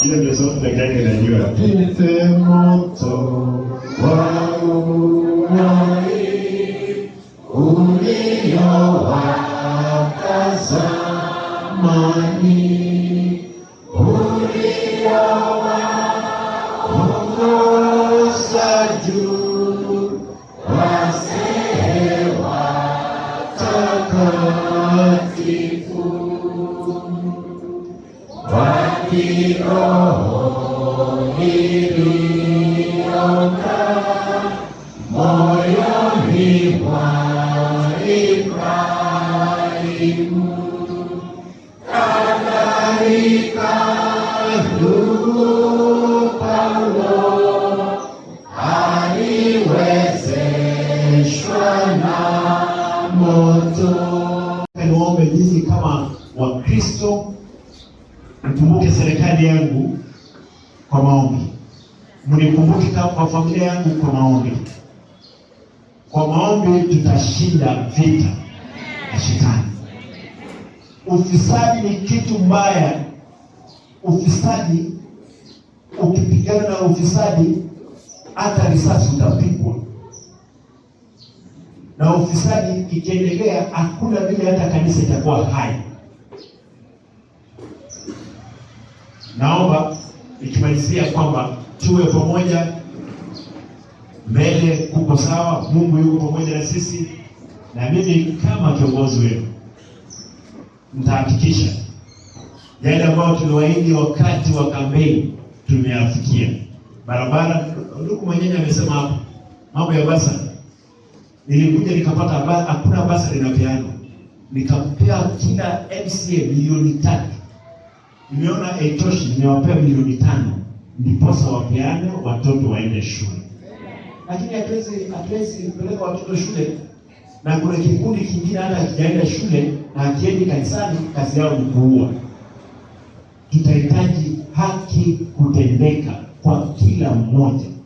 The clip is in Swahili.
Hiyo ndio sauti pekee yake najua. Pite moto wa uhai uliowaka zamani, uliowaongoza juu wazee watakatifu, wapi roho iliyokaa moyoni mwa Ibrahimu, kadhalika ndugu Paulo aliwezeshwa na moto. Niwaombe nyinyi kama Wakristo mkumbuke serikali yangu kwa maombi, mnikumbuke kwa familia yangu kwa maombi. Kwa maombi tutashinda vita na shetani. Ufisadi ni kitu mbaya. Ufisadi, ukipigana na ufisadi, hata risasi utapigwa. Na ufisadi ikiendelea, hakuna vile hata kanisa itakuwa hai. Naomba nikimalizia kwamba tuwe pamoja, mbele kuko sawa, Mungu yuko pamoja na sisi, na mimi kama kiongozi wenu nitahakikisha yale ambayo tuliwaahidi wakati wa kampeni tumeyafikia. Barabara, ndugu mwenyewe amesema hapo mambo ya bursary, nilikuja nikapata hakuna bursary inapeanwa, nikampea kila MCA 3 milioni. Nimeona haitoshi, nimewapea 5 milioni ndiposa wapeane watoto waende shule. Lakini hatuwezi kupeleka watoto shule na kuna kikundi kingine hata hakijaenda shule na hakiendi kanisani, kazi yao ni kuua. Tutahitaji haki kutendeka kwa kila mmoja.